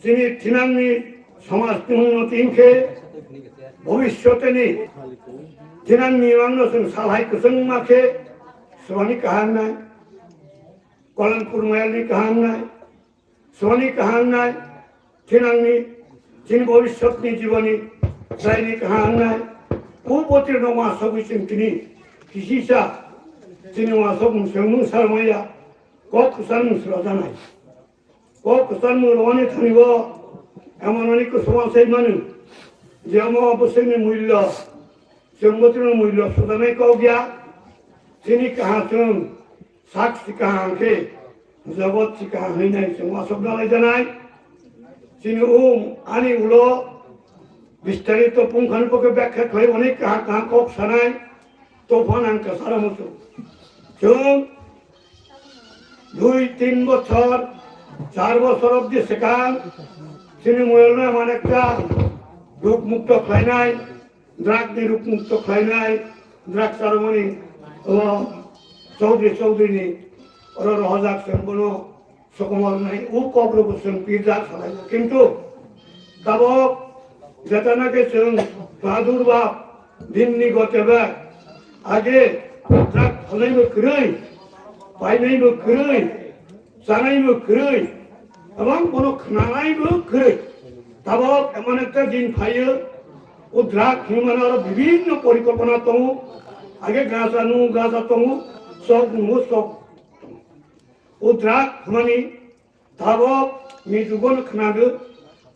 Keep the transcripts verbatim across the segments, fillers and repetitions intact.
Chini thinangni somajni unnoti hinkhe bhobishyoteni thinangni mangno chwng salhai kwchwngma khe swbani kaham nai, Kalanpur mayalni kaham nai, swbani kaham nai, thinangni chini bhobishyotni jiboni raini kaham nai, o botirno wasogwi chwng tini kisisa chini wasok mwswngmung sarmaya kok kwchangmung swrajaknai. Kok kwchangmung rwani thani bo emon ani kwchama sai manu je omo bwswkni mullo, chwng botirno mullo swjaknai kok ya. Chini kaham chwng sak si kaham khe jobot si kaham hinai chwng wasok dalai janai. Chini um ani ulo bistarito pungkhani pokhe bekha khlai onek kaham kaham kok sanai. Tophan ang kasara musu. Chwng dui, tin bochor, char bochor obdi swkang chini moyolno emon ekta ruk mukto khlainai, drug ni ruk mukto khlainai, drug charmani, o, Chaudhary, Chaudhary ni oro rohojak chwng bono sokomornai o kok rok bo chwng pirjak salai. Kintu tabok jeta nake chwng pradurbhav dinni gotebe age drug phalnai bo kwrwi, painai bo kwrwi, chanai bo kwrwi, ebong bono khwnanai bo kwrwi. Tabok emon ekta din phaio, o drug himani aro bibhinno porikolpona tongo, age gaja nu gaja tongo, sok nu sok tongo. O drug hwnmani tabok ni jugo no khwnago,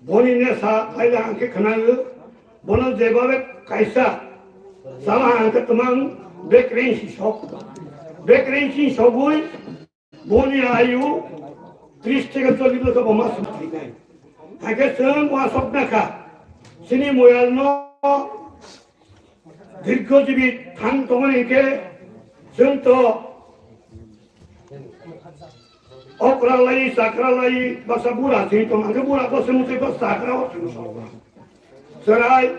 boni nesa phaila hwnkhe khwnago, bono jebabe kaisa sala hwnkhe twmang bek rengsi sok. Bek rengsi sogwi boni ayu tris theke chollish bosor bo ma sum thwinai. Hwnkhe chwng wasok nakha, chini moyalno dirgho jibi thang tongmani hwnkhe chwng to okra lai, chakra lai, baksa bura thwi tong, hwnkhe bura ko chwng twi ko chakra o thwi tong. Chwrai,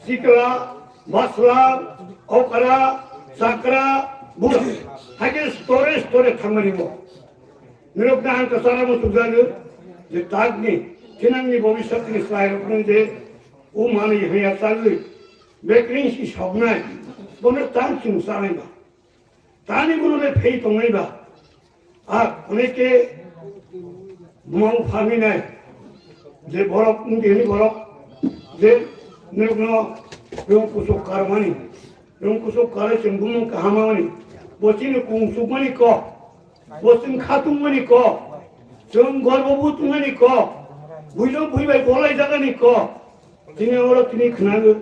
sikla, basla, okra, chakra, bura. Hwnkhe store store thangmani bo. Nirok na ang kasara mo sugjago, je tagni, thinangni bobiswtni swlairokno je o manwi haya chagwi, bekring si soknai, bono tang chwng chanai ba. Tani bono le phei tongnai ba. A, oneke bumang phaminai, je borok, wngkhe hini borok, je nirokno rung kusuk karmani, rung kusuk karwi chwng bumung kahamani, bo chini kung sukmani kok, bo chwng khatungmani kok, chwng gorbo butungmani kok, buino bui bai golai jagani kok. Tini oro tini khwnago,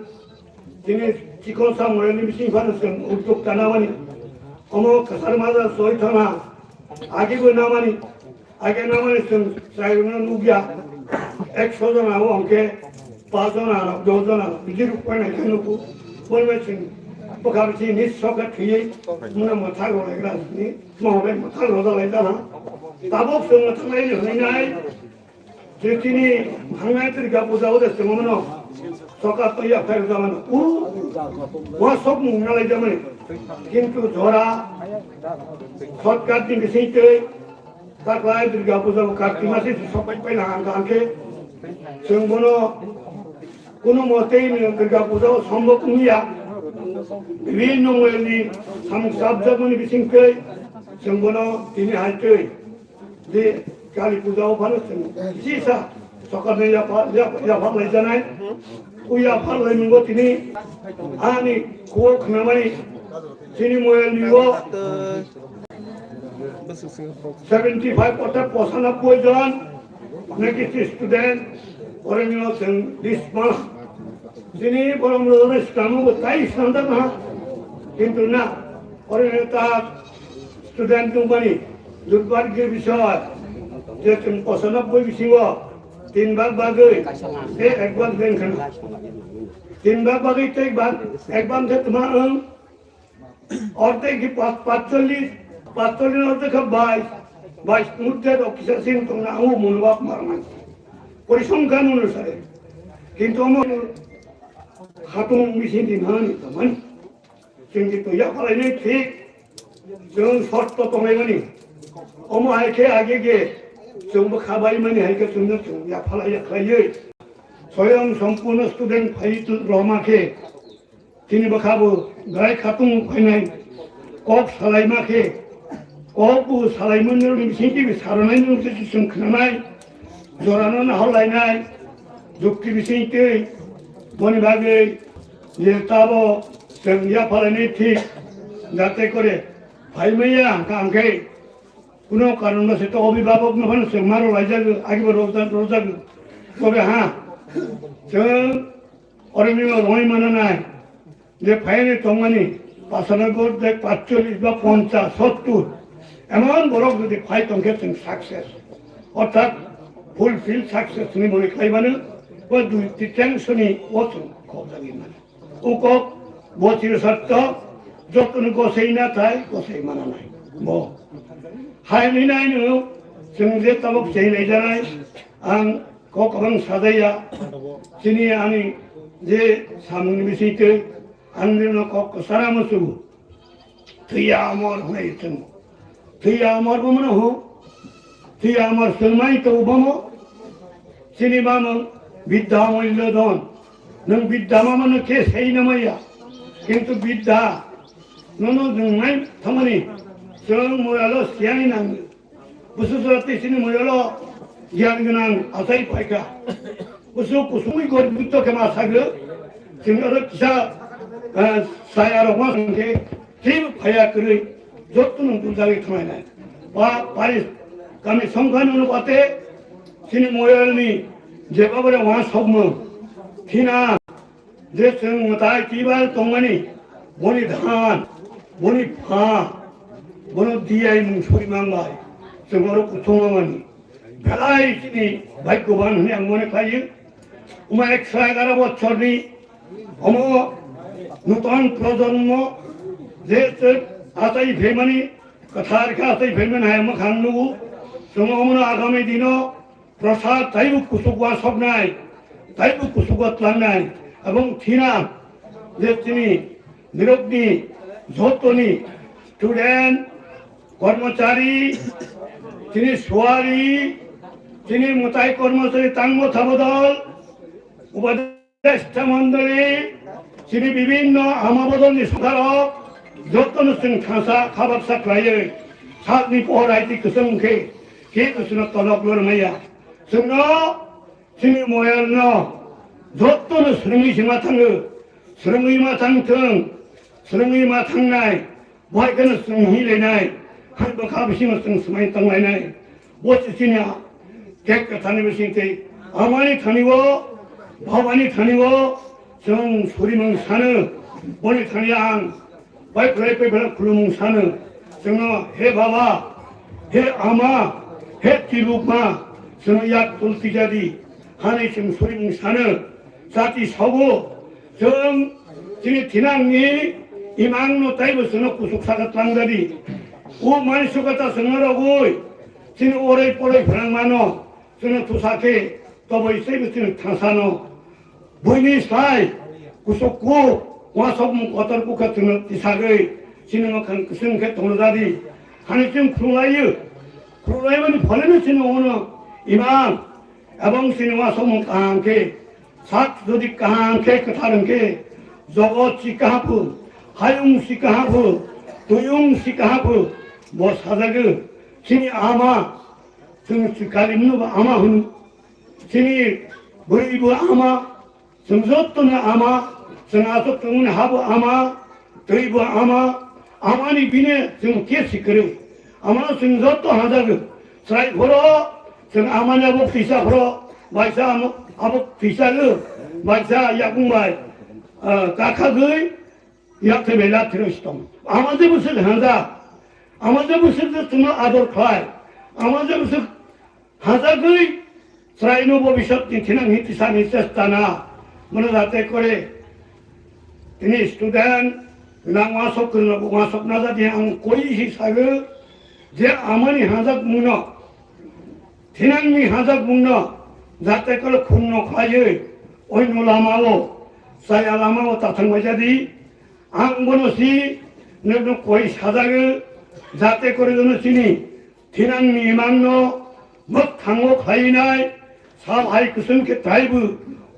tini chikon sa moyani bising phano chwng uddog tanamani, omo kwchar maja soi thana, agi bo namani, age namani chwng chwrairokno nukya, ekso jona o hwnkhe pach jona rok, dos jona rok, bidi rok painai khe nugo, boni bai chwng bwkha bisi ni soka thwiwi muna mwthang rok lai gra ni, tma bai mwthang rok lai jana, tabok chwng mwthang lai ni hwnwi nai. Je tini thangnai Durga puja o de chwng mano, sokat to ya phai rwjak mano. U, wa sok mung nalai jak mani. Kintu jora shortcut ni bising twi taklai Durga puja o Kartik masi sopai pai na ang khe chwng bono kuno motei ni Durga puja o sombok wngya. Bibhinno moyal ni samung sabjak mani bising twi chwng bono tini hai twi. Di Kali puja o phano chwng kisa sokarni yapha, yapha, yapha lai janai. O yapha lai nungo tini ani khuo khnamani chini moyal ni o seventy five orthat pochanabboi jon naki student ore nino chwng disma. Chini borom rojani swnamung bo tai swnamjak naha. Kintu na, ore ta student tongmani durbhagyo bisoy je chwng pochanabboi bisingo tin bhag bagwi, e ek bhag den khana. Tin bhag bagwi tei ek bhag, ek bhag khe tma wng, Ordek ki pa-, patchollis, patchollis ordek ka bais, bais mudde rok kisa sin tong na, o mun wak mar man. Porisonkhan onusare. Kintu omo khatung bisin din hani taman. Chwng ki to ya palai ni thik. Chwng sot to tongai mani. Omo hai khe age ge. Chwngbo khabaimani hai khe chwngno chwng yaphala yakhlaiwi. Soyong sompurno student phai tu roma khe. Chini bwkha bo belai khatung phainai. Kok salaima khe. Kok bo salaimani bisingtwi bo saranai nung se chwng khnanai. Jorano nahorlainai. Jukti bisingtwi. Boni bagwi je tabo chwng yaphalaini thik. Jate kore. Phaimaya hwnkha hwnkhe. Kuno karon ba se to obhibhabok no phano chwng maro laijago, agibo rojak, rojago. Tobe ha, chwng oro nino roi mana nai. Je phaini tongmani, pasanagot de patchollis ba ponchas, sottur. Emon borok jodi phai tongkhe chwng success. Orthat fulfill success ni mone khlaimano, ba dui tityangsoni o chwng khobjagwi mano. Ukok bo chiri satto, jotoni gosai na thai, gosai mana nai. Bo. Hai ni nai no, chwng je tabok chai lai janai, ang kok abang sajaya, chini ani je samung ni bising twi, ang rino kok sara musu. Thwiya amor hwnwi thwng. Thwiya amor bo mano hwn. Thwiya amor swngmai to bomo. Chini bamang bidda mullo don. Nwng bidda mamano khe sai na maya. Kintu bidda nono nwng mai thamani. Chwng moyalo siyani nang. Busu sura tisini moyolo giyan gwnang asai phaikha. Busu kusungwi gorib butto khe ma sagwi. Chwng oro kisa, eh, saya rok ma sangkhe thim phaya kwrwi jotto nung tubjagwi thanglainai. Ba paris kami songkha nunu bate chini moyolni je babare wa sokmung thina. Je chwng mwtai kibar tongmani, boni dhan, boni pha, bono diyai mung suri mang bai, chwng oro kuthung mani. Belai chini bhagyoban hwnwi ang mone khlaio. Uma ekso egaroh bochorni omo nuton projonmo je chwng achai phaimani, kwthar khe achai phaimani hai mwkhang nugo. Chwng omono agami dino Prasad taibo kusuk wasoknai, taibo kusugo tlangnai, ebong thina je chini nirokni jotoni student, kormochari, chini suari, chini mwtai kormochari tangmo thabo dol, upadhyay Sesta mondoli, chini bibinno ama bodolni sokarok, jottono chwng thansa khabaksa khlaiwi, sakni pohor aiti kwchwng khe, khe kwchwngno tolok lormaya. Chwngno, chini moyalno, jottono swrwngwi se ma thango, swrwngwi ma thang thwng, swrwngwi ma thangnai, Bai kheno chwng hinlainai, hai bwkha bisingo chwng swmai tonglainai. Bo se chini a, kek kwthani bising tei amani thani o, babani thani o, chwng surimung sano, boni thani ang, bai phlai pai phlai khulumung sano, chwngno, he baba, he ama, he tibukma, chwngno yak tulti jadi, hani chwng surimung sano, jati sobo, Chwng chini thinangni imangno taibo chwngno kusuk saka tlangjadi. O mani sukata chwngno rogwi chini oroi poroi phwrang mano chwngno thusa khe toboi saibo chini thangsano. Buini sai kusuk kuk uasok mung kotor kukha chwngno tisagwi chini mwkhang kwchwng khe tongjadi. Hani chwng khulaiyo. Khulaimani pholeno chini ono imang. Ebong chini uasok mung kaham khe, sak jodi kaham khe, kwthar wng khe, jogot si kaham phu, hayung si kaham phu, tuyung si kaham phu, bo sajago. Chini ama, chwng si kalimno bo ama hwno. Chini bwrwi bo ama, Chwng jotono ama, chwng aswk tongmani habo ama, twibo ama, amani bini chwng kesi kwrwi. Amano chwng joto hajago. Chwrai phoro, chwng amani abo kisa phoro, baisa amo, abo kisa lo, baisa yakung bai, ah, kakhagwi, Yak thai belai thwrwng se tong. Ama je bwswk hanja. Ama je bwswk je chwngno ador khlai. Ama je bwswk hanjagwi chwraino bobiswt ni thinang hi tisani chesta na. Mano jate kore tini student nang uasok kwrwngno bo uasok na jadi ang koi hi sago je amani hanjakmungno Thinangni hanjakmungno jate kolo khunno khlaiwi oino lamao, chaya lamao tathang baijadi. Ang bono si nokno koi sajago, jate kore jono chini thinangni imangno Mwkhango khlainai sal hai kwchwng khe taibo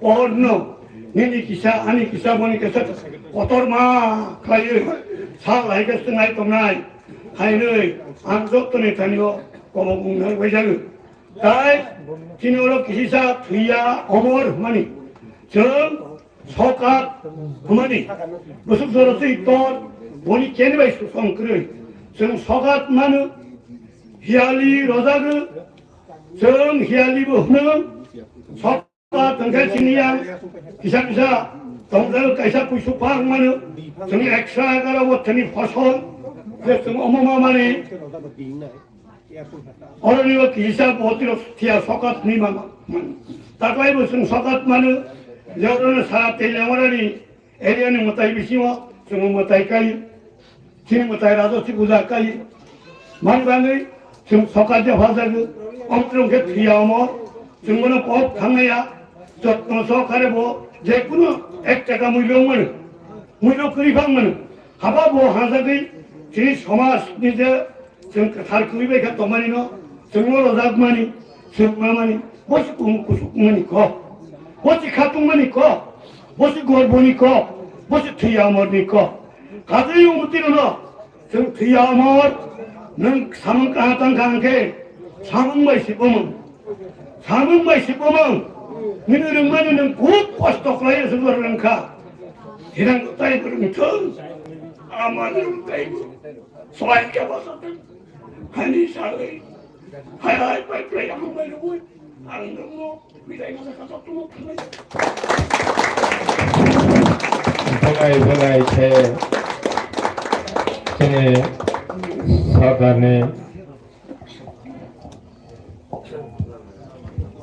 pohorno nini kisa ani kisa boni kisa kotorma khlaiwi sal hai khe swngnai tongnai hainwi ang jottoni thani o kobok wngnai waijago. Tai chini oro kisisa thwiya omor hwnmani chwng sokat hwnmani bwswk jora twi ton boni keni bai susong kwrwi chwng sokat mano. Hiyali rojago, chwng hiyalibo hwno. Sokat hwnkhe chini yang kisa kisa tongjak kaisa kuisuk phang mano. Chwng eksa egarabo thani phosol je chwng omo ma mani. Oroni o kisa botirok thia sokat ni mama. Taklai bo chwng sokat mano. Jorno sa tei lemorani area ni mwtai bisingo chwng mwtai kai. Chini mwtai rajo si puja kai. Mani bangwi chwng sokat je phajago. Omtrong khe thia omo. Chwng bono pop thangnaya. Jotno sohkare bo je kuno ek taka mulyo mano. Mulyo kwrwi phang mano. Haba bo hajagwi chini somaj ni je chwng kwthar kwrwi bai kha tongmani no, chwngno rojak mani, chwng ma mani, bo se kum kusuk mani kok, bo se khatung mani kok, bo se gorboni kok, bo se thwi amor ni kok. Kadri umti no, chwng thwi amor, nwng samung kaha tang kha hwnkhe, samung bai se bumung. Samung bai se bumung. Nini rwngmani nwng khub kosto khlai se rwng kha. Hinang tai rwng thung. Ama rwng tai. Soai khe basa teng. Hani sale. Hai hai pai pai ang bai rwui. Ang nwng no bidai masa kha tok tumuk thangnai. Belai belai khe chini sardarni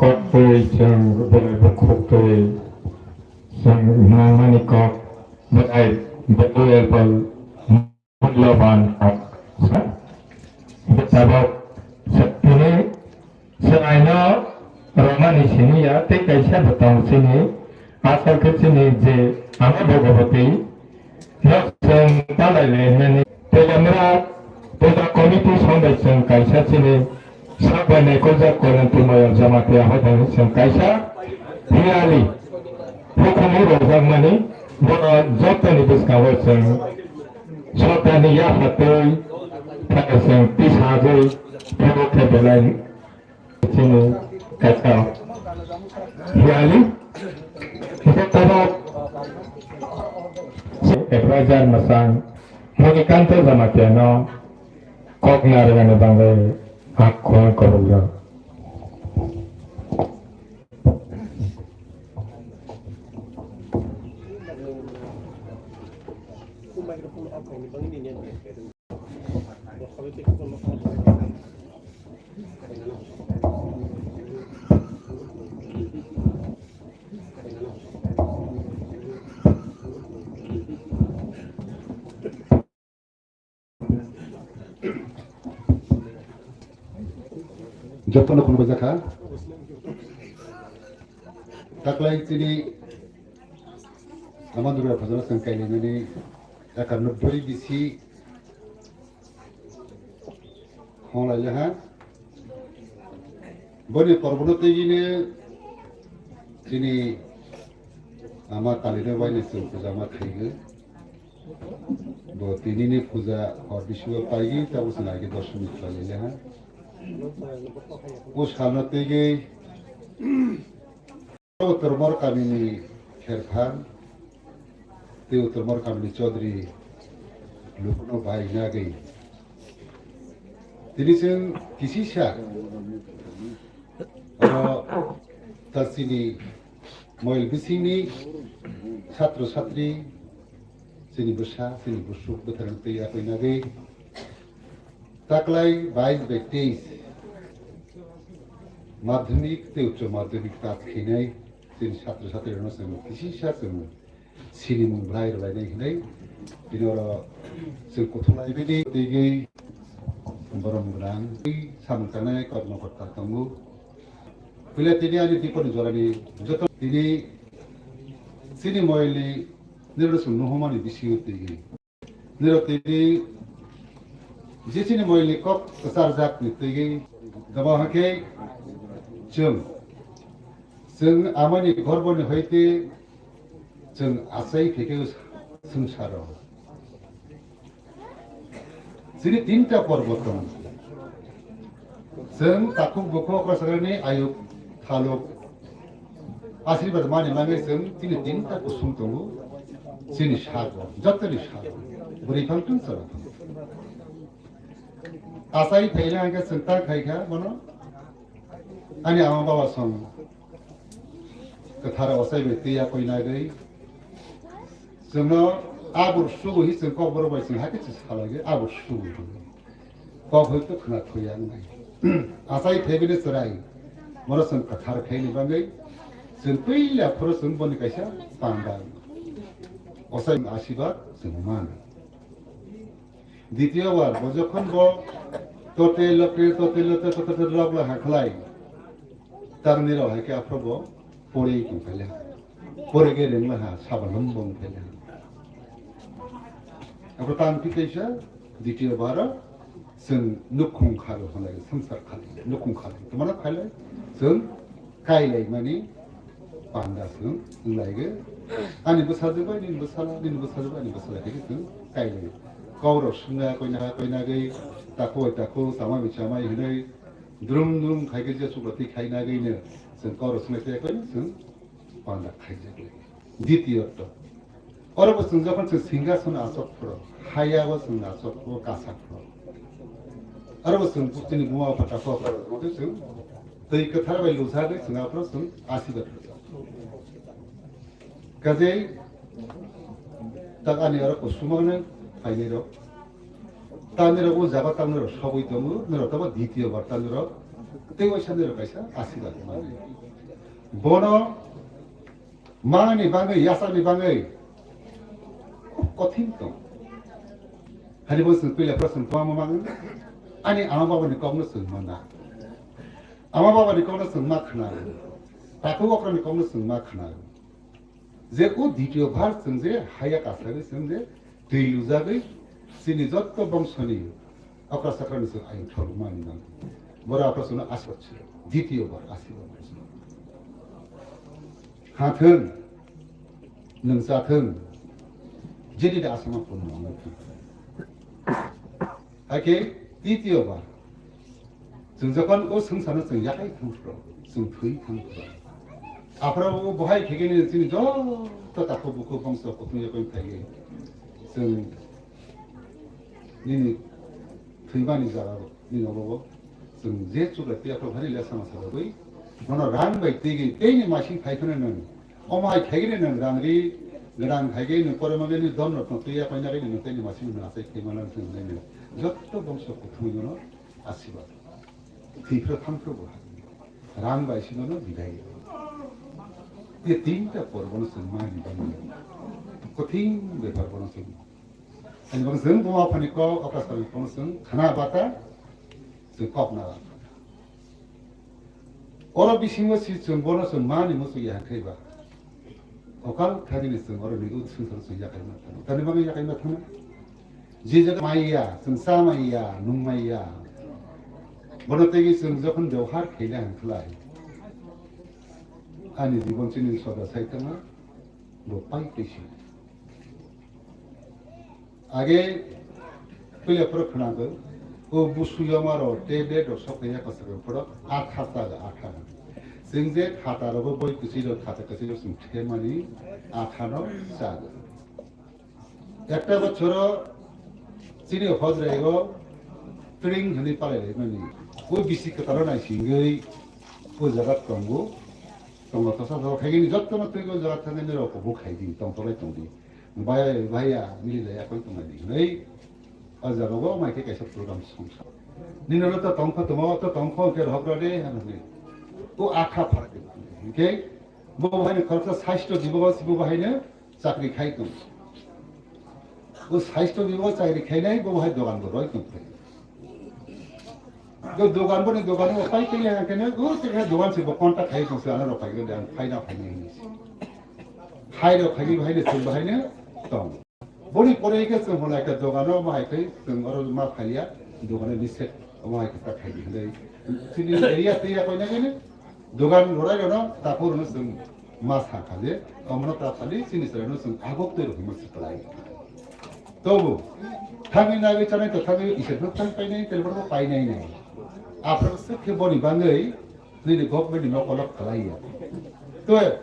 kok twi chwng belai bukhuk twi chwng nangmani kok belai valuable mulyaban kok sa. Tabok tini swraino romani simi ya tei kaisa bo tong chini asol khe chini je ama Bhagavati no chwng palai le hinani Telamra puja committee song bai chwng kaisa chini sak bai naikoljak Koilanti Moyol Jamatia hoitani chwng kaisa rally hukumu rwjakmani bono jotoni bwskango chwng sotani yaphatwi thani chwng tisagwi phuru khe belai chini kaisa rally hwnkhe tabok advisor mwchang Monikanta Jamatia no kok narwknani bagwi ang khorang kwrwkjak. Jotono khulumjak kha. Taklai chini ama Durga Puja no chwng kailaimani ekanobbai bisi khonglai le ha. Boni porbono twi bini chini ama Kalino baino chwng puja ma khaigwi. Bo tinini puja hor bisingo paigwi, tabuk chwng age doshmi khlailaiha. O salno twigwi Uttor Mor kamini kherphang tei Uttor Mor kamini Chaudhary lukuno bai nagwi tini chwng kisisa oro ta chini moil bisingni satro satri, chini bwsa, chini busuk bwtharang twi apai nagwi taklai bais bai teis madhyamik tei uccho madhyamik pass khainai chini satro satrirokno chwng kisisa chwng sinimung bwlai rwlainai hinwi tini oro chwng kuthuk laibini twigwi borom gwnang tei samung tangnai kormo korta tongo. Puila tini ani bikorni jorani joto tini chini moilni nirok chwng nuhumani bisingo twigwi. Nirok tini je chini moilni kok kwcharjakni twigwi Tamo hakhe chwng, chwng amani gorboni hoite chwng achai phikhe swngcharo. Chini tinta porbo tongo. Chwng takhuk bukhuk rwchapani ayuk thaluk asirwad mani mangwi chwng chini tinta kusung tongo. Chini sago, jotoni sago. Bwrwi phang tong chwla phang. Achai phaila hwnkhe chwng ta khaikha bono. Ani ama baba song kwthar ochai bai twi yakui nagwi chwngno abur sugu hi chwng kokborok bai chwng hakhe chwng salaiwi abur sugu kok hoi to khna thuya wngnai. Achai phaibini chwrai bono chwng kwthar khaini bagwi chwng puila phuru chwng boni kaisa panda ochai asibad chwng mano. Ditiyo bar bo jokhon bo tote lote, tote lote, tote lote lok la hakhlai. Tarni rok hai khe aphro bo pore tong phaile ha. Pore ge reng la ha, sabalom bong phaile ha. Aphro tang pi kaisa ditiyo bar chwng nukhung khalo hwnlai, swngchar khalo, nukhung khalo. Tmana phaile chwng kailaimani panda chwng wnglaigwi. Ani bwsajwk bai nini bwsala, nini bwsajwk bai ani bwsala khe chwng kailaio. Kokrok swngya koina koina gwi, takhuk bai takhuk, chamai bai chamai hwnwi drum drum khai khe je chukla twi khaina gwi no chwng kokrok swngya koina chwng panda khaijak lai. Ditiyo to. Oro bo chwng jokhon chwng singhason achok phuru, haya bo chwng achok phuru, kasak phuru. Oro bo chwng chini buma pha takhuk phuru, chwng twi kwthar bai lujagwi chwng aphuru chwng asibad rwjak. Kajei tak ani oro kusumano phainai rok. Tamni rok o jaga tamni rok sogwi tongo, norok tamo ditiyo bar tamni rok tei waisa nai rok kaisa asibad mani. Bono Mangni bagwi, yasakni bagwi khub kothin tong. Hani bo chwng puila phoro chwng kwbangma mango. Ani ama babani kokno chwng mana. Ama babani kokno chwng ma khna. Takhuk okrani kokno chwng ma khna. Je o ditiyo bar chwng je haya kasagwi chwng je twi lujagwi chini jotto bongsoni okra sakrani se ayung thok mani nang. Bora okra suna aswk se. Ditiyo bar aswk. Khathwng, nwng chathwng, jedi da asama punno wngwi thang. Hakhe titiyo bar. Chwng jokhon o swngcharno chwng yakai thang phuru, chwng thwi thang phuru. Aphuru o bohai khe khe nini chini joto takhuk bukhuk bongso kuthung yakoi phaiwi chwng nini thwimani jaga nini obo chwng je chukla tei aphuru bhari le sama sajagwi bono rang bai twi teini masing phai phano nwng omo hai khaigini nwng rang ri gwnang khaigini nwng pore mangini don rok twi yakoina ri nwng teini masing nwng achai khe mala nwng nai nwng jotto bongso kuthung no asibad. Thwiphrw thamphru bo rang bai sino no bidai. Ye tinta porbo no chwng mani bani. Kothin bepar bono chwng. Ani bang chwng buma phani kok, okra sari bono chwng khana bata chwng kok na. Oro bisingo si chwng bono chwng mani muchung ya khe ba. Okal thani ni chwng oro ni ut sung sung yakai ma thana. Tani bang yakai ma thana. Je jaga maiya, chwng cha maiya, nung maiya. Bono tei chwng jokhon jawhar khaina hwn khlai. Ani jibon chini soda sai tongma, bo pai tei si. Age puila phuru khwnago, o busu yoma ro tablet ro sok ya kosok phuru atha chaga atha. Chwng je khata rogo boi kwchwi ro khata kwchwi ro chwng themani atha no chaga. Ekta bochoro chini hojraio tring hwnwi palailaimani. O bisi kwtaro naisingwi o jaga tongo. Tongo tosa tosa khaigini jottono twigo jaga thangwi norok bo khaidi, tongthoklai tongdi. Bai, baiya, mili jaya koi tongnai di hwnwi o jaga o mai khe kaisa program songsa. Nini ulo to tongkho tongma, to tongkho hwnkhe rohok rw de hwnwi. O akha phaldi. Hinkhe bo bahai ni khoroksa saisto dibo, bo bahai no chakri khai tong. O saisto ni bo chakri khainai bo hai dogan bo roi tong phai. Do dogan bo ni dogan bo pai tong yang kene o te kha dogan se bo contact khai tong se ana rok phai de phai na phai ni. Khai rok khai ni bahai ne chwng bahai ne tong. Boni pore ke chwng hwnai ka dogan o ma hai khai chwng oro ma phai ya dogan ni set ma hai ka khai di hwnai. Chini area tei ya koina gini dogan lorai rono tapu rono chwng ma sa kha je omono ta khali chini chwrai no chwng agok tei rokma se kwlai. Tobo thangwi nagwi chanai to thangwi isor no thang painai, telbor no painai nai. Aphra se khe boni bangwi nini government ni nok olok kwlai ya. To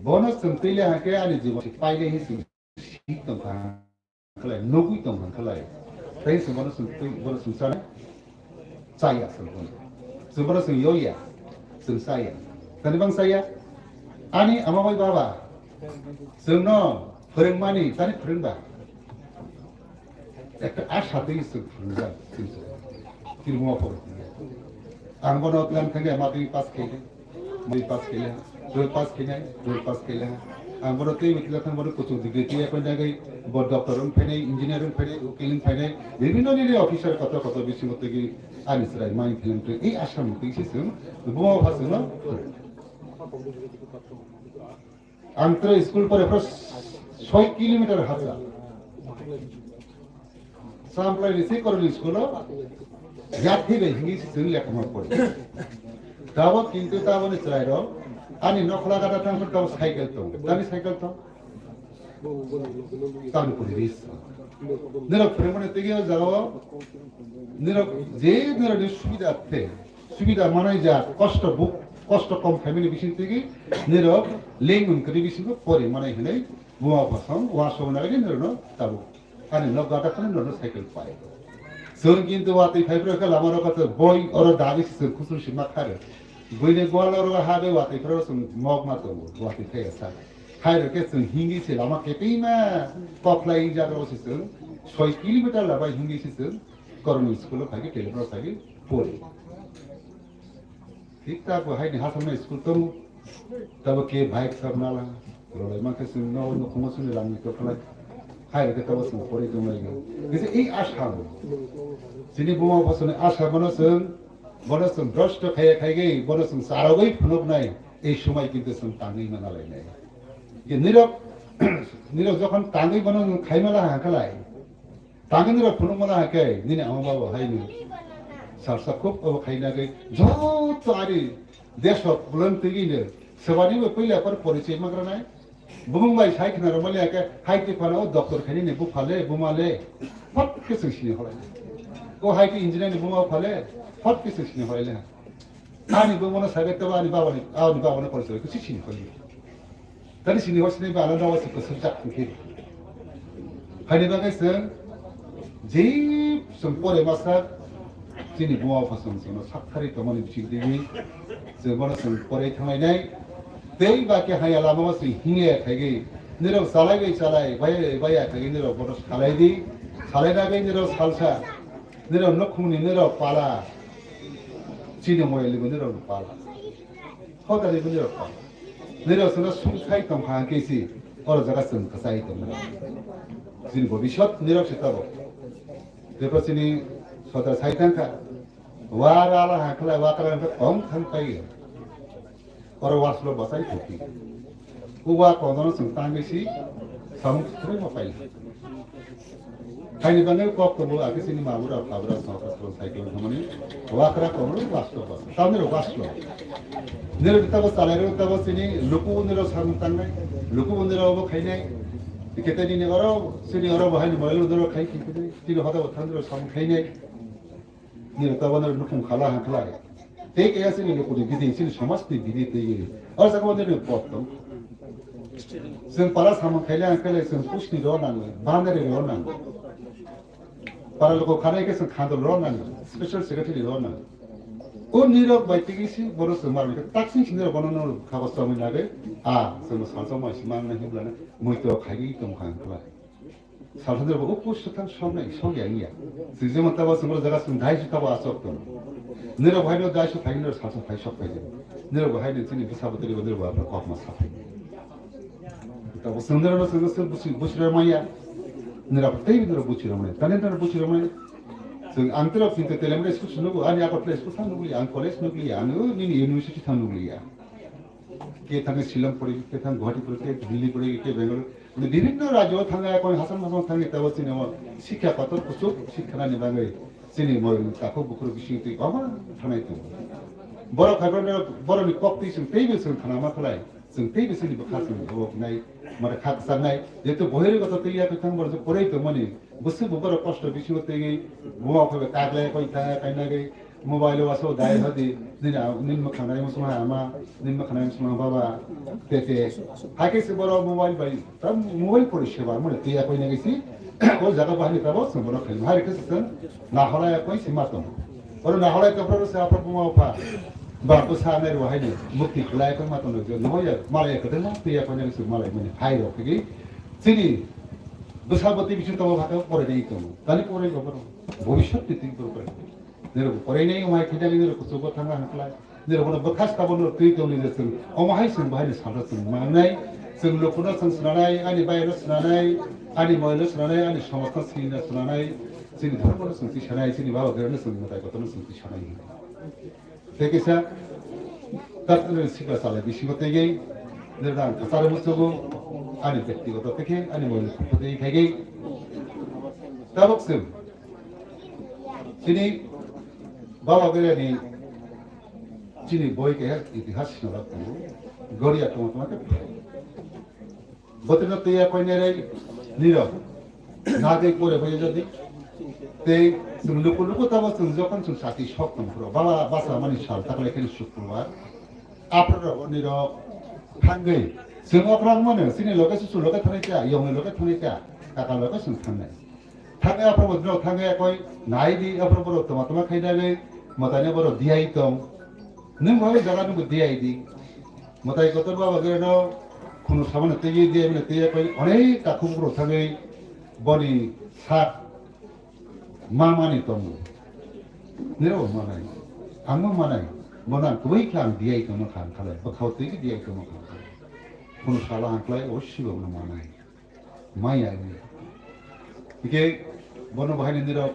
bono chwng twi le hake ani jibon painai hi chwng sik tong kha. Khlai, nugwi tong kha khlai. Tei se bono sung twi, bono sung chana. Chaya sung bono. Sung bono sung yoya. Sung chaya. Tani bang chaya. Ani ama bai baba. Sung no phwrwngmani, tani phwrwngba. Ekta asha twi sung phwrwngjak, sung chaya. Tini mo phwrwng. Ang bono plan khange ma twi pass khe. Moi pass khaile, twelve pass khainai, twelve pass khaile. Ang bono tei wikla thang bono kuchuk degree tei ekoi dagwi bo doctor wng phainai, engineer wng phainai, ukiling phainai, bibhinno nini officer kotor kotor bisingo tei ani chwrai mai philang tei ei asa mutwi se chwng buma pha chwngno. Ang tei school pore phro soi kilometer hacha. Samplai ni se koroni school o yatwi bai hingi se chwng lekha ma pori. Tabo kintu tabo ni chwrai rok ani nokhla gada thang tabo cycle tong. Tani cycle tong. Tani pori ris. Nirok phwrwngmani tegi o jaga o nirok je nirok ni subida the. Subida manai ja kosto buk kosto kom family bising tegi nirok leng wng kri bisingo pori manai hinai buma phasong wa song nai nirok no tabo. Ani nok gata khani nono cycle pai. Chwng kintu watwi phai phro khe lama rok khe boi oro dagi se chwng khusru si ma khare. Buini gwal oro ha be watwi phro chwng mok ma tongo, watwi phai sa. Hai rok khe chwng hingi se lama kepima koklai jak ro se chwng soi kilometer labai hingi se chwng koroni school o phai khe tele phro sai pori. Thik tak bo hai ni hasam na school tongo. Tabo ke bike sab nala. Lolai ma khe sing no no khungo sing rang ni tokla. Hai ke tabo sing pori tong lai. Kise ei asha. Sini buma bosoni asha bono sing bono sing drosto khaya khai gei bono sing saragoi phunuk nai. Ei sumai kintu sing tangwi mana lai nai. Ke nirok nirok jokhon tangwi bono khai mala ha khalai. Tangwi nirok phunukmana hai khe, nini ama baba hai ni salsa khub obo khaina khe, joto ari desho bulang twi ni sebani bo puila par porichoi magra nai. Bumung bai sai khna rwmani hai khe, hai twi phano o doctor khaini ni bupha le, buma le, phot khe chwng sini holai. O hai twi engineer ni buma bupha le, phot khe chwng sini holai le. Ani bumano sai bai tabo ani baba ni, ani baba ni porichoi khe chwng sini holai. Tani sini hor sini ba alada wasi kwswk jak thangkhe. Haini bagwi chwng je chwng pore masa chini buma bupha chwng chwngno sakthari tongmani bising twi chwng bono chwng pore thanglainai. Tei ba khe haya lama o chwng hingya khaigwi nirok chalai bai chalai bai bai ya khaigwi nirok bono salai di. Salai nagwi nirok salsa nirok nukhungni nirok pala chini moyalni bo nirok pala. Hotani bo nirok pala. Nirok chwngno sungkhai tongkha hwnkhe si oro jaga chwng kwchai tongmani. Chini bobisot nirok se tabok. Jepho chini sodra sai thangkha. Wa rala hangkhlai wa kala hangkhe tong thang pai. Oro waslo bachai thokhi. Uwa kodono chwng tangwi si samung thwrwi ma pai. Haini bagwi kok tongo, ake chini mabura phabura sokra sokra cycle thangmani wakra kobro wasto wasto. Tamni rok wasto. Nero tabo salai rok tabo chini luku nero samung tangnai, luku nero obo khainai. Ikete nini oro chini oro bahai ni mobile nero khai khai khai. Chini hoda bo thang nero samung khainai. Nero tabo nero nukung khala hangkhlai. Tei kaya chini lukuni bidi, chini somajni bidi tei. Oro jaga nero pot tong. Chwng para samung khaile ang khaile chwng pushni rw nango, bandari rw nango. Para luku khanai khe chwng khandol rw nango, special secretary rw nango. O nirok bai tigi si bono chwng mar khe taksing si nirok bono no khago chomwi nagwi a chwng salsa mai si mang na himlana muitu khaigwi tong kha hwnkhe. Salsa nirok o push thang sok nai sok ya ya. Chwng jemon tabo chwng jaga chwng dai su tabo asok tong. Nirok hai no dai su phai nirok salsa phai sok phai. Nirok hai no chini bwsa bwtwi nirok ba kok ma sa phai. Tabo chwng nirok no chwng busi busi rw maya. Nirok tei nirok busi rw maya. Tani nirok busi rw maya. Chwng ang tei rok chwng tei telemre school sunu ani akot school thang nukli ang college nukli ang nini university thang nukli ya. Ke thang Shillong pore, ke thang Guwahati pore, ke Delhi pore, ke Bangalore. Mane bibhinno rajyo thang ya, koi hasam hasam thang ya, tabo chini mo sikha kotor kuchuk sikha nani bagwi chini mo takhuk bukhuk bising twi kwbangma thanai tongo. Borok hai borok, borokni kok twi chwng teibo chwng khna ma khlai, chwng teibo chini bwkha chwng bo nai, mane kha kwchang nai, jehetu bohirgoto twi yakwi thang borok poroi tongmani, bwswk bo borok kosto bisingo twi buma phaibo kaglai koi thang kainagwi mobile o waso dai hadi, nini a-, nini mwkhang nai muchung ha ama, nini mwkhang nai muchung ha baba, tete. Hai khe se borok mobile bai, ta mobile pori seba mane twi yakwi nagwi si, o jaga bahani tabo chwng borok khlai ma hai khe se chwng naholai yakwi si ma tong. Oro naholai tongphuru se aphuru buma pha. Ba bwsa nai rw haino mukti khlai khe ma tongno je noya malai kwdwma twi ya phano se malai mani phai rok khe chini bwsa bwtwi bising tongo pha khe porai nai tongo. Tani porai rok bono bhobishyot ni twi porai. Nero porai nai mai khe dali nero kuchugo thanga haklai. Nero bono bwkhas ta bono twi tongni je chwng omo hai chwng bahai ni salsa chwng mangnai. Chwng lukuno chwng swnanai, ani bayano swnanai, ani moino swnanai, ani somajno swnanai, chini dhormono chwng twi sanai, chini baba bereno chwng mwtai kotorno chwng twi sanai. Tei kaisa, tatwrwni sikla salai bisingo tei gei, nirwkhe ang kwcharo muchugo, ani byaktigoto tei khe, ani moilni khukgo tei khai gei. Tabuk chwng, chini baba berani, chini boi keha itihas sinalak tongo, Goria tongma tongma khe. Bwtwino twiya koinere nirok nagwi pore bai jadi. Tei chwng luku luku tamo chwng jokhon chwng sati sok tong phuru baba basa mani sal taklai kheno sukrubar. Aphuru rok nirok thangwi chwng okra mano chini loge susu loge thanai kha, yongni loge thanai kha, kaka loge chwng thangnai. Thangwi aphuru bo nirok thangwi koi nai di, aphuru borok toma toma khai nagwi mwtaino borok diyai tong. Nwng bo jaga nwng bo diyai di. Mwtai kotor baba geno khunu samano tei di mane tei koi onek takhuk bro thangwi boni sak ma mani tongo. Nirok manai. Ang bo manai. Bono ang kubui khe ang diyai tongma kha ang khalai. Bwkhao tei diyai tongma kha ang khalai. Khunu sala ang khlai o sibo no manai. Maya ni. Ike bono bahai ni nirok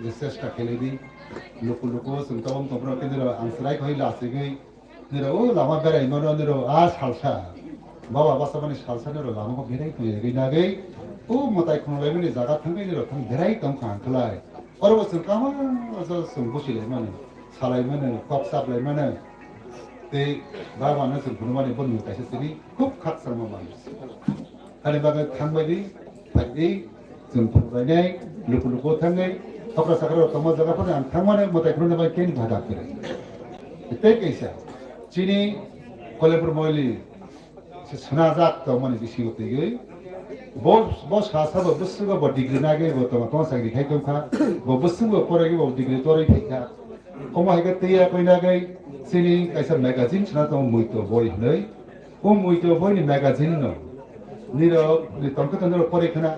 je chesta khelai di. Luku luku chwng tabang tongphuru khe nirok ang chwrai khoi la sigwi. Nirok o lama berai mano nirok a salsa. Baba basa mani salsa nirok lama ko berai tong yagwi nagwi. O mwtai khunglai mani jaga thangwi nirok thang berai tong kha ang khlai. Oro bo chwng kama asa chwng busi lai mani. Salai mani, kok chaplai mani. Tei baba no chwng phunukmani bo nung kaisa simi khub khakchangma manwi. Ani bagwi thangbai di, phai di, chwng phunukbainai, luku luku thangwi, okra sakra rok tongma jaga phano ang thangmani mwtai phunukna bai keni bhada kwrwi. Tei kaisa, chini Koilampur Moili se swnajak tongmani bisingo twiwi. Bo, bo sa sabo bwswgo bo degree nagwi bo tongma tongma chakri khai tongkha, bo bwswgo poraiwi bo degree torwi phaikha. Omo hai khe twiya koina gai chini kaisa magazine sina tongo Muito Boi hinwi. O Muito Boi ni magazine no nirok ni tongkhe to nirok poroi khna.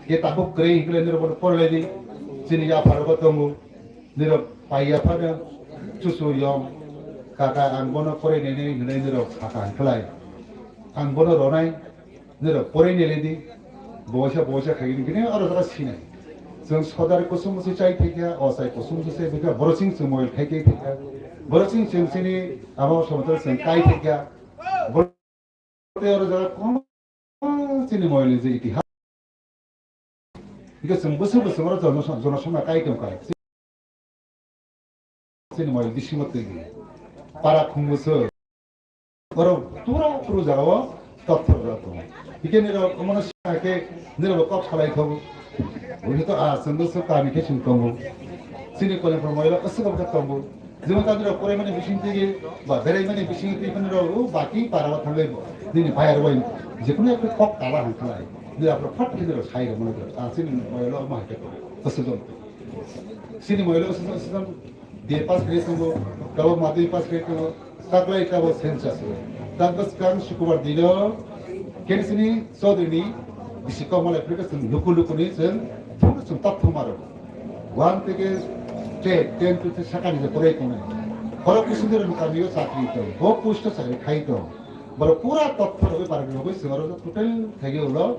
Ke tabuk kwrwi hinwi nirok bono poroi di. Chini yapha rogo tongo. Nirok pai yaphano chuchu yong. Kaka ang bono poroi nini hinwi nirok saka hinklai. Ang bono ronai. Nirok poroi nele di, boisa boisa khai ni gini aro jara sinai. Chwng sodar kusum musi chai thikya, o chai kusum musi chai thikya, borosing chwng moil khai thikya. Borosing chwng chini abo somotor chwng kai thikya. Borosing aro jara kono chini moil ni je itihas. Ike chwng bwswk bwswk oro jono, jono songma kai tongkha. Chini moil bisingo twi para khungo se. Oro tura turu jagao totthor jagao tongo. Hikhe nirok omono sina khe nirok kok salai thogo. Uri to a chwngno se kami khe chwng tongo. Chini Koilampur moilo aswk khe tongo. Jemon ta nirok poraimani bising twi ba beraimani bising twi phano rok o baki para o thangwi nini bayar bai jekunu ekta kok kala hang khalai. Nirok phot khe nirok sai rok mano. A chini moilo ma khe aswk. Chini moilo aswk aswk. B A pass khe tongo, tabuk madhyamik pass khe tongo, taklai tabuk census. Tang bwskang Sukubar dino, kensini Chaudhary ni bisi kok malai phirkhe chwng luku luku ni chwng thung chwng tak thung maro. One theke ten, ten to sakani je porai tongnai. Borok kusundero ni kami o chakri tong, bo post o chakri khai tong. Borok pura totthor rogwi para rogwi chwng aro total thagi ulo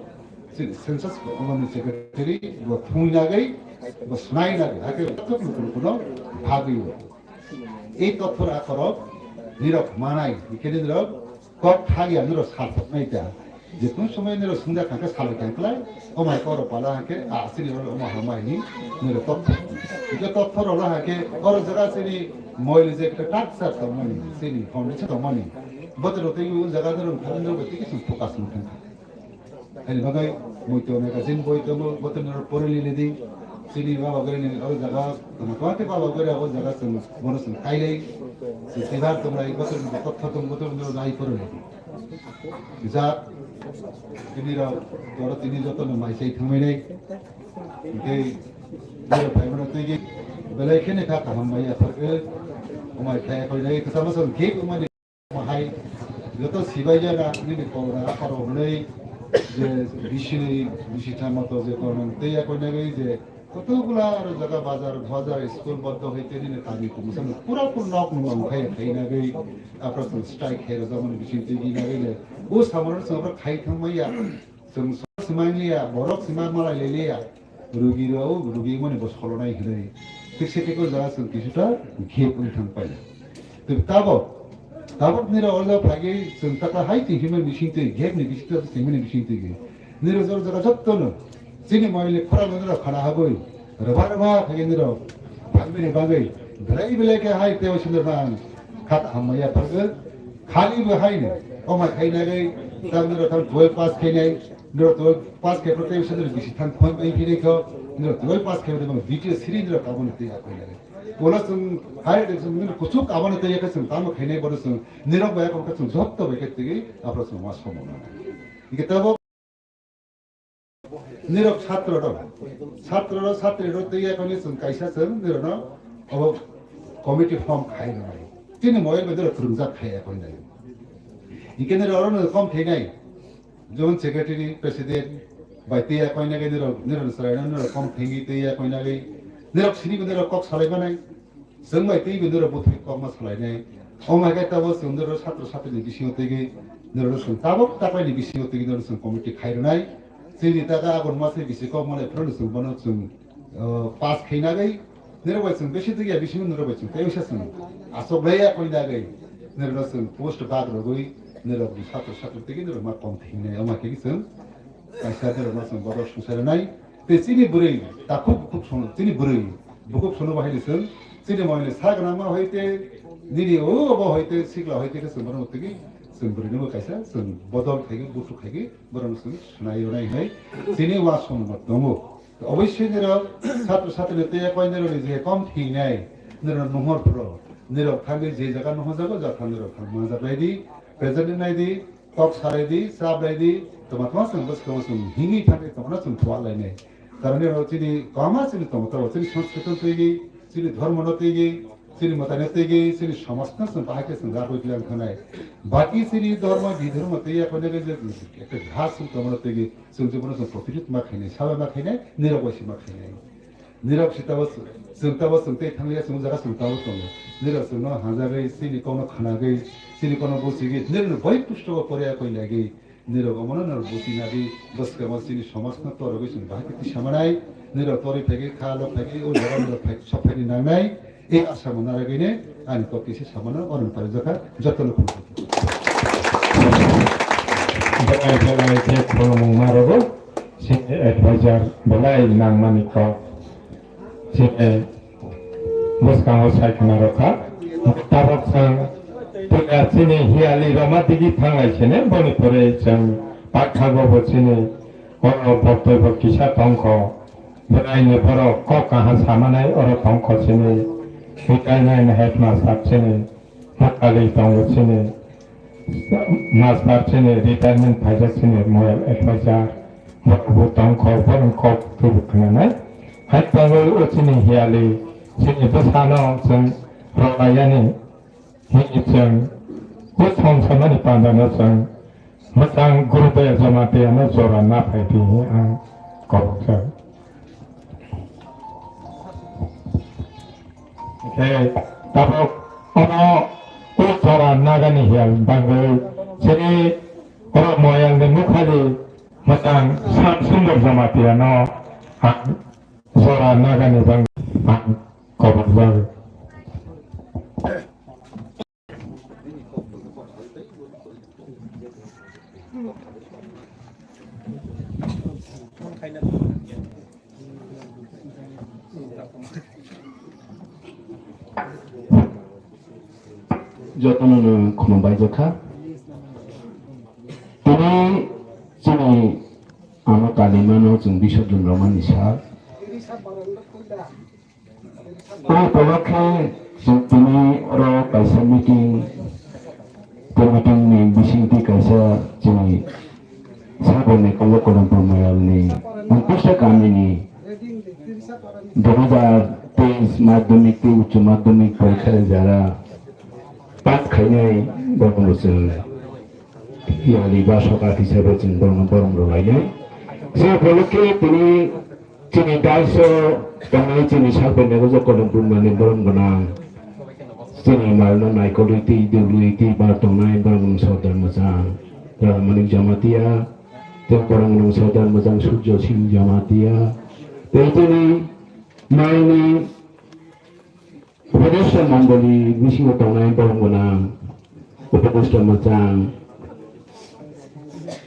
Chini census committee ni secretary bo thumwi nagwi, bo swnai nagwi, hakhe tok luku luku no bhagwi o. Ei totthor akhorok nirok manai, hikhe nirok kok thagya nirok salthoknai ta. Jekunu somoy nirok swngjak kha khe salai kha klai, omai koro pala hakhe, a, chini oro omo hamai ni nirok totthor. Hikhe totthor oro hakhe, oro jaga chini Moil je ekta tak sar tongmani, sini foundation tongmani. Botor tei o jaga dorong thamni rok tei kisu focus mung thang. Ani bagai moito magazine boi tomo, botor nero porili lidi. Sini baba gari ni o jaga, tama tama te baba gari o jaga sung, bono sung kailai. Si sibar tongrai, botor nero totha tong, botor nero nai porili. Jat, tini rok, toro tini joto no mai sai thangmai nai. Tei, nero phai mano tei ge, belai khene kha kaham mai ya phakhe, omai khai khoi nai, kasa masa gate omai ni hai, joto sibai ya na, nini kora, karo hwnwi, je bisi ni, bisi thang mato je kora tei ya khoi nai je, Kotokgwla aro jaga bazar, bazar, school bondo hai tei nini kami kumusano pura pura nok nung ang khai khai nagwi, apra song strike khai rwjakmani bising twi gi nagwi le. O samano song apra khai thang maya. Song song simang liya, borok sima malai le liya. Rugi rao, rugi mani bo solo nai hinwi. Thik se thik o jaga song kisuta gap wng thang pai. Tei tabok, tabok nira o jaga phagwi song taka hai twi himani bising twi, gap ni bising twi, singmani bising twi gi. Nira jor jaga jotto no. Chini moile khorang nira khana hagwi. Rwba rwba khaigwi nirok phalmani bagwi belai belai khe hai tei sindor nang khat hamya phagwi khali bo haino oma khainagwi tang nirok thang twelve pass khainai nirok twelve pass khe tei sindor bisi thang khon bai khainai kho nirok twelve pass khe nirok video siri nirok kaboni tei akhoi nagwi. Bono chwng hai de chwng nirok kuchuk aboni tei khe chwng tamo khainai bono chwng nirok bai khe chwng jotto bai khe tei aphro chwng ma somo nang. Hingke tabo Nirok satro rok, satro rok, satri rok tei yakoni chwng kaisa chwng nirokno obo committee form khai rwnai. Chini moyel bai nirok kwrwngjak khai yakoni nai. Hingke nirok orono kom theinai. Jemon secretary, president bai tei yakoni nai nirok, nirok chwraino nirok kom thengwi tei yakoni nai. Nirok sini bai nirok kok salai manai. Chwng bai twi bini rok bwthai kokma salainai. Omo hai khe tabok chwng noro satro satri ni bisingo twi noro chwng tabok tapai ni bisingo twi noro chwng committee khai rwnai. Chini taka aboni masa bisi kokma lai phano chwng bono chwng, uh, pass khai nagwi. Noro bai chwng besi twi ya bisingo noro bai chwng tei wngsa chwng aswk lai ya koi nagwi. Noro chwng post bag rogwi noro satro satri twi noro ma kom thingnai. Omo hai khe chwng kaisa noro ma chwng bodo swngsa rwnai. Tei chini bwrwi takhuk bukhuk sono, chini bwrwi bukhuk sono bahai ni chwng, chini moyani sa gwnangma hai tei nini o obo hai tei sikla hai tei khe chwng bono twi chwng bwrwi no kaisa chwng bodol khaigwi buthuk khaigwi bono chwng swnai rwnai hinwi chini wa sono tongo. Oboisoi nirok satro satri tei koi nirok ni je kom thingnai nirok nuhor phro nirok thangwi je jaga nuhor jago jaga nirok thang manjak lai di, present nai di, Kok salai di, chap lai di, tongma tongma chwng bwskang chwng himwi thangwi tongmano chwng thuak lainai. Karone oro chini kwbangma chini tongma tongo, chini Sanskrit no twiwi, chini dhormo no twiwi, chini mwtai no twiwi, chini somaj no chwng bahai khe chwng ragwi tlang thanai. Baki chini dhormo, bidhormo twiwi, ekho nege je ekta ghas chwng tongmano twiwi, chwng je bono chwng protirodh ma khainai, saba ma khainai, nirok bai se ma khainai. Nirok si tabo chwng tabo chwng tei thangya chwng jaga chwng tabo tongo. Nirok chwngno hanjagwi chini kokno khanagwi chini kokno buchigwi nirokno bai pustogo pore ya koi nagwi nirok omono nirok buchinagwi bwskangma chini somajno torogwi chwng bahai khe tisa manai. Nirok torwi phaigwi kha lok phaigwi o jaga nirok phai sok phaini nangnai. E asamo naragwino ani kok kisa samano oroni pari jokha jotono khulumkha. Belai belai khe khulumung narogo. Senior advisor belai nangmani kok. Chini bwskango sai khna rwkha. Tabok chwng puila chini hiyali roma digi thanglai sini boni pore chwng pakthago bo chini oro boktoi bo kisa tongkho. Bwlaini borok kok kaha samanai oro tongkho chini. Hikainai headmaster chini. Hakali tongo chini. Master chini retirement phaijak chini moyal advisor, borok bo tong kok, borok kok tubu khnanai. Hai tongo o chini hiyali, chini bwsano chwng rwlaiyani, hini chwng o song samani pandano chwng mwchang guru bai joma tiyano jora na phai di hinwi ang kok kha. Hwnkhe tabok ono o jora nagani hiyal bangwi chini oro moyalni nukhali mwchang Sam Sundor Jamatia no ang jora nagani bangwi ang kobor jagwi. Jotono no khulumbai jakha. Tini chini ama kalimano chwng bisorjon rwmani sal. O upolokhe chwng tini oro kaisa meeting, tei meeting ni bisingtwi kaisa chini Saboni Kolok Kolombo Mayal ni Untisa Kami ni dui hazar teis madhyamik tei uccho madhyamik porikha rijak pass khainai borokno chwng yali ba sokar hisabe chwng borokno borom rwlainai. Se upolokhe tini chini daiso tongnai chini Saboni Kolok Kolombo Mayal ni borom gwnang. Chini malno naikolwi twi dwlwi twi bar tongnai borok wng Sordar Mwchang, Raja Manik Jamatia, tei borok wng Sordar Mwchang Surjo Singh Jamatia, tei chini malni Upadesha Mandali bisingo tongnai borok gwnang Upadesha Mwchang,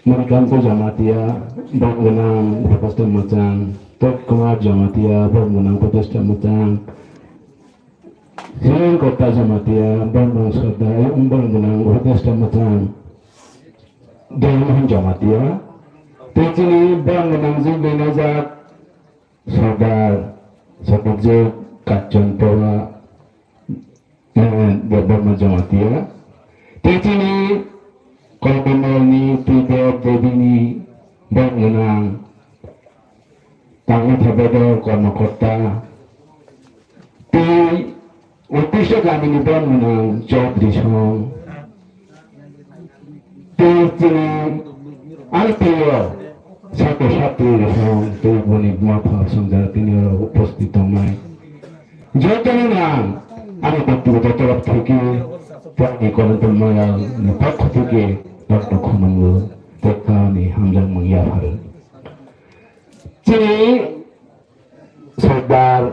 Manikanta Jamatia borok gwnang Upadesha Mwchang, Tot Kumar Jamatia borok gwnang Upadesha Mwchang, Hiren Kota Jamatia, Bondong Sordar, Umbang Gunang, Hudesta Mwchang, Dayamahon Jamatia, tei chini Bang Gunang Jing Benajak, Sordar, Sordar Jik, Kachon Pora, eh, Debbarma Jamatia, tei chini Kolomani Twitter Debini Bang Gunang, Tangma Thabedor Kormokorta, tei Untisa Kamini Bang Gunang Chaudhary Song, tei chini R T O Sato Satri Song, tei boni buma pha songjak tini oro uposthit tongnai. Jotono ang ani byaktigoto torop theke tei ani Kolombo Mayal ni pokho theke Doctor Khonongo tei ani hamjakmung yapharo. Chini Sordar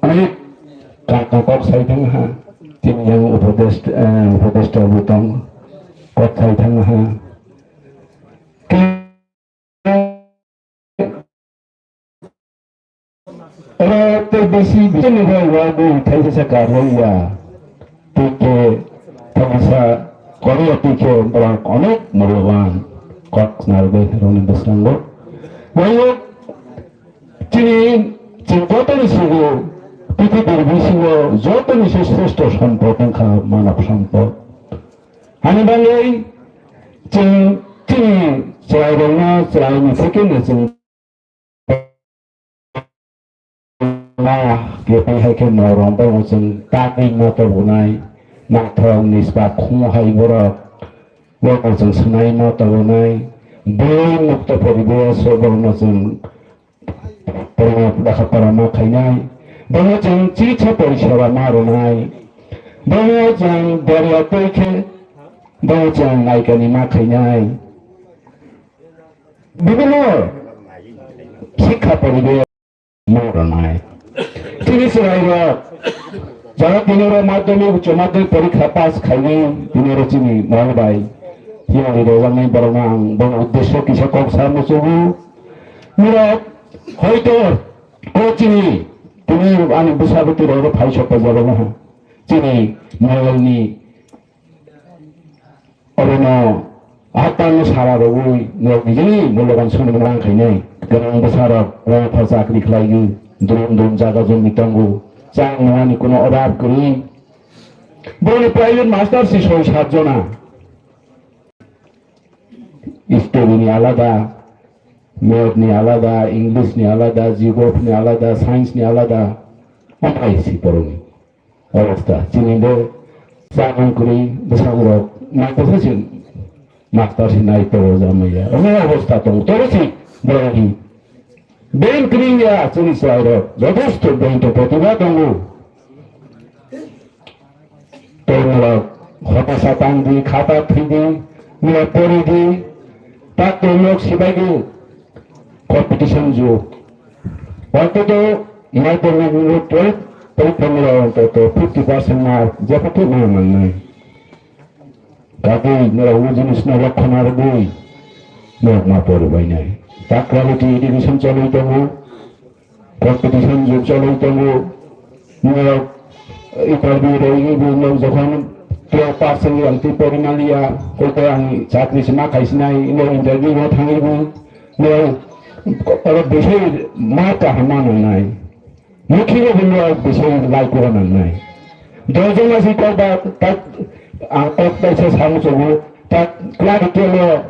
onek kaka kok sai thang ha, chini yang upodesh, eh, upodesh tabu tong kok sai thang ha. Oro tei bisi bisi ni bai wa bui thai sa ka roi ya. Tike tamasa Korea tike borok onek mulyaban kok narbe roni bwskango. Wayok chini chini joto ni sigo piti birbi sigo joto ni se sreshto sampot wngkha manav sampot. Hani bagwi chwng chini chwrairokno chwraini thekeno chwng ma khe phai hai khe norok borokno chwng tagwi ma tobonai, naithok nisba khungo hai borok, borokno chwng swnai ma tobonai, bui mukto poribesh o borokno chwng Porma dakha para ma khainai. Bono chwng chikitsa poriseba ma rwnai. Bono chwng derya twi khe, bono chwng naikani ma khainai. Bibino sikha poribe ma rwnai. Chini chwrairok jara tini oro madhyamik, uccho madhyamik porikha pass khainai tini oro chini mol bai. Tiyari rojaknai borokno ang bono uddesyo kisa kok sa muchungo. Norok hoito o chini tini ani bwsa bwtwi rok phai sok paijak obo ha. Chini moyolni obono atangno sara rogwi norok nijini mulyaban swnamung rang khainai. Gwnang bwsarok wngkha chakri khlaigwi drum drum jaga jomni tongo. Chang nungani kuno obab kwrwi. Boni private master si soi sat jona. History ni alada, math ni alada, English ni alada, geography ni alada, science ni alada, omo hai si poroni obostha. Chini bo chamung kwrwi bwsarok nai bwsa si master si nai tongo jamaya. Omo obostha tongo. Toro si boroni ben kwrwi ya chini chwrairok jothesto ben to protibha tongo. Tei norok hotasa tang di, khata thwi di, norok pori di, tak tei nok sibai di, competition jug. Ontoto madhyamik ni twelve porikha ni rok ontoto fifty percent mark jepho thik ma mangnai. Kagwi norok o jinis no lokho narwgwi norok ma pori bainai. Tak quality education cholwi tongo. Competition jug cholwi tongo. Norok Interview rwgwi bo nok jokhon twelve pass wngwi ang twi pori manliya, hwnkhe ang chakri se ma khaisinai, nok interview no thangwi bo nok oro bisai ma kaham ma nangnai, mukhi rok bo nok bisai lai kura nangnai. Dojon asi kok ba tak ang kok kaisa samung chogo tak clarity lo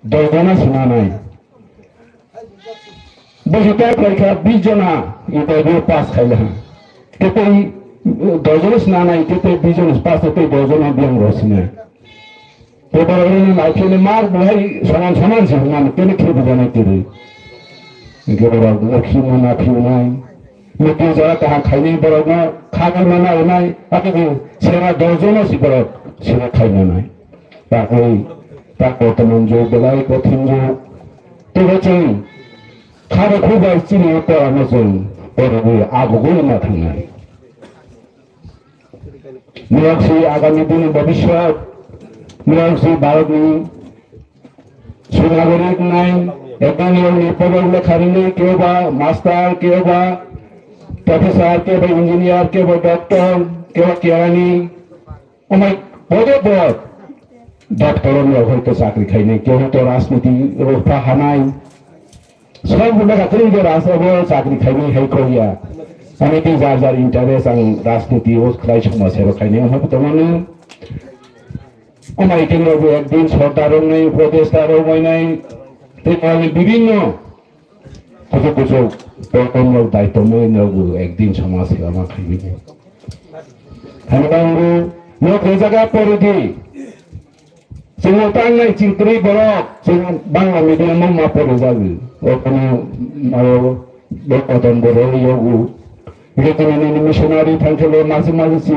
dojon asi nanai. Bosi tei phaikha bis jona interview pass khaila. Tei dois jona sina nai, tei bis jona pass tei dois jona biyang rosina. Tei borok rokni naiphilni mar bo hai soman soman se hwnmani tini khe bujanai tiri. Hwnkhe borok no khimana khimnai. Meeting jora kaham khainai borokno kha khaimana rwnai. Atigi sera dois jona si borok sera khaimana. Takoi tak bortoman jug belai kothin jug. Teibo chwng kharo khubai chini porano chwng porogwi agugwi ma thangnai. Norok si agami dini bhobishyot, norok si Bharatni sunagorik nai, ekdom niyomni porog lekha rinai, kebo ba master, kebo ba professor, kebo ba engineer, kebo ba doctor, kebo ba kerani, Omai bodo bo doctor ni hoi to chakri khainai, keho to rajniti ro pha hanai. Sob guna ka kring je rajniti bo chakri khainai hai khoya. Ani ti jar jar interest ang rajniti o khlai soma sero khainai. Omai to mani. Omai tin ro bo ekdin sordar ro nai, upodesta ro mai nai. Te kali bibhinno Kuchuk kuchuk program rok daitwmwi nogo ekdin somaj seba ma khaimani. Hwnba oro nok rejaga poridi. Chwng tangnai chingtri borok chwng Bangla medium o ma porijago. Okono aro bok odon borok yogo. Rekomani missionary thangkhelo mase mase si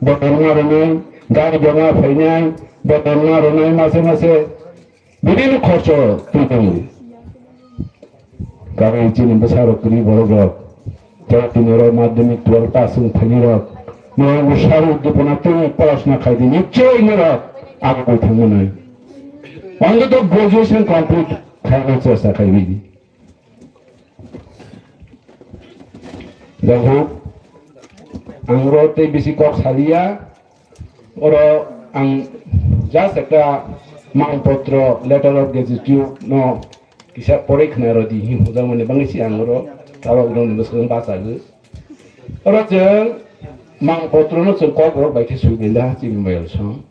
bodol ma rwnai, gari bo ma phainai, bodol ma rwnai mase mase. Bibhinno khorcho twi tongo. Karon chini bwsarok kwrwi borok rok. Tei tini rok madhyamik twelve pass wng phaini rok. Norok bo sari dipona twi porasona khai di nichoi norok agoi thangmani. Ontoto graduation complete khaina chesta khai bidi. Jai hok, ang oro tei bisi kok saliya, oro ang just ekta mangpotro, letter of gratitude no kisa poroi khna rw di, hing hujak mani bangwi si ang oro tabok rwng ni bwskango bachagwi. Oro chwng mangpotro no chwng kok rok bai khe sui da chini mobile song.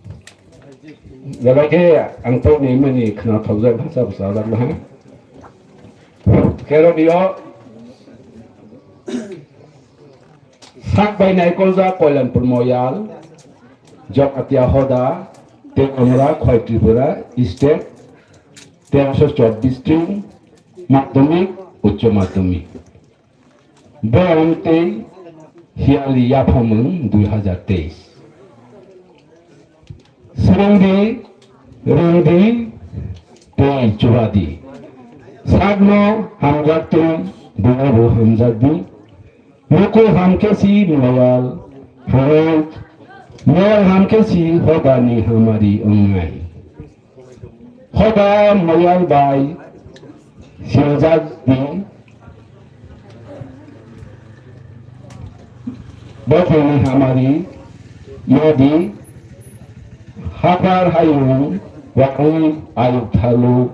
Belai khe ang porni mani khna thokjak bwsa bwsa jak ha. Khe oro dio sak bai naikolja Koilanpur Moyal, Jamatia Hoda, Tekamra, Khoi Tripura, State, terosho chobbish string, madhyamik, uccho madhyamik. Bong tei Hiali Yaphamung dui hazar teis. Swrwngdi, rwngdi tei chubadi. Sakno hamjak twi, buino bo hamjakdi. Luku hamkhe si moyal wngnai, moyal hamkhe si hodani hamari wngnai. Hoda moyal bai sinijak di. Bokhoni hamari madi haphar hayung wahwi ayuk thalu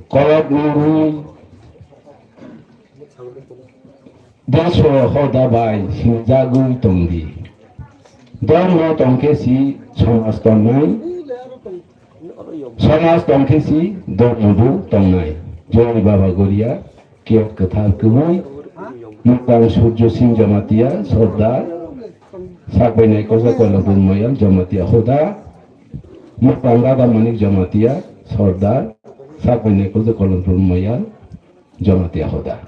kolok nurwi. Deso hoda bai sinjagwi tongdi. Dhormo tongkhe si somaj tongnai, somaj tongkhe si dhormo bo tongnai. Joi Baba Goria, Kiyok Kwthar Kwbwi, Muktang Surjo Singh Jamatia, Sordar, Sakbainai Kosa Koilapur Moyal Jamatia Hoda, Muktang Radha Manik Jamatia, Sordar, Sakbainai Kosa Koilapur Moyal, Jamatia Hoda.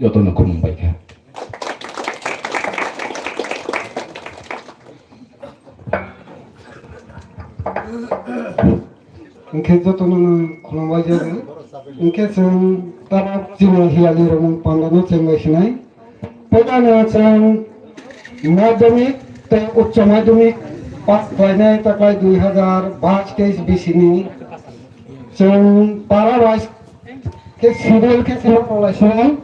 Jotono khulumbai kha. Hwnkhe jotono no khulumbai jago. Hwnkhe chwng tabok chini Hiali Romung Panda no chengbai sinai. Poilano chwng madhyamik tei uccho madhyamik pass khlainai taklai dui hazar bais teis bisini chwng para wise khe serial khe chwng kholai sinai.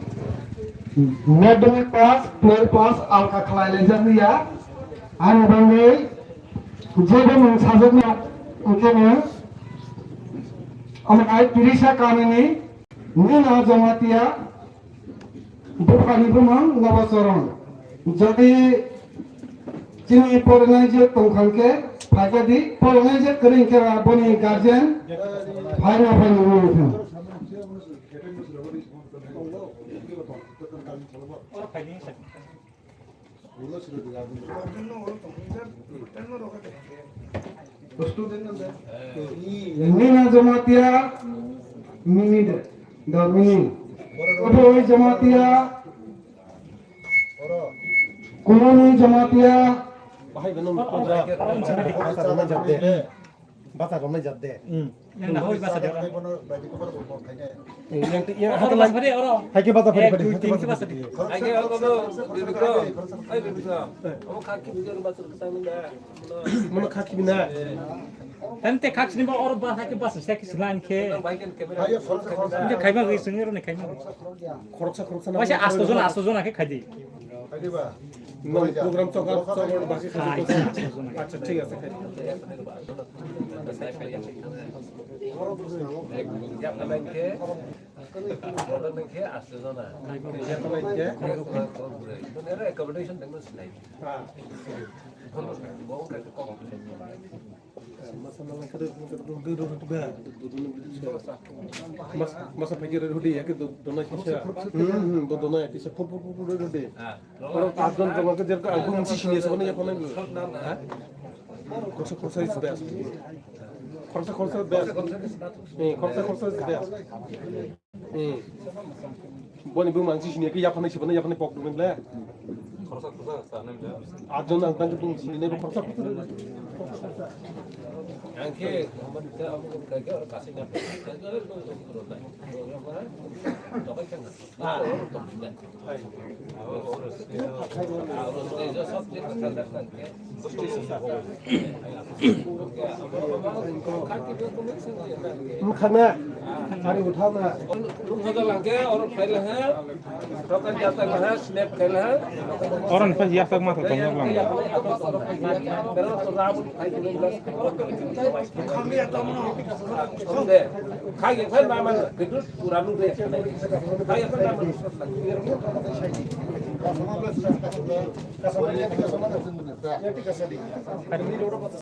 Madhyamik pass, twelve pass alka khlai laijak ya. Ani bagwi jebo nwng sajwkna hwnkhe nwng omo hai Tirisa kanini Nina Jamatia buphani bumung Lobochoron. Jodi chini porinai je tongkha hwnkhe phaikha di, porinai je kwrwi hwnkhe ba boni guardian phaina phaini wngwi thang. Nina Jamatia, Mini de, da Mini. Obo Jamatia, Kumuni Jamatia. Bahai beno. Bata romnai jat de. Hmm. Yang dah hoi basa de. Eh, yang ti-, yang Oro hata basa lai. Pade, oro. Hai ke bata pade, eh, pade, dui hai ke tin bata ke basa pade. De. Hai ke oro do, Bibikrom. Hai Bibikrom. Omo khaki bijan basa samina. Mono khaki bina. Tante khaki ni ba oro ba hai ke basa sek silan ke. Hai ya, khoroksa, khoroksa. Ini kaima gwi sengir ni kaima. Khoroksa, khoroksa na. Wasa asto jona, asto jona ke khadi. Nang program chokar, chokar basi khai. Acha, thik ase, khai. Ha. Mas-, masa pagi rudi ya ke do-, dona kisa. Hmm, hmm, do-, dona ya kisa. Pur, pur, pur, pur, rudi. Oro atjon tongo ke jerka ang bumung si sini sono ya kono. Ha? Khorsa khorsa is best. Khorsa khorsa best. Eh, khorsa khorsa is best. Eh. Boni bumung si sini ke ya phane si bana ya phane pok dum le. Khorsa khorsa sa nem ja. Atjon ang tang bumung si ne khorsa khorsa. Ang ke, ang ke oro kasi na. Wngkha na? Ari uthao na? Oro ni pai yasak ma tong lang.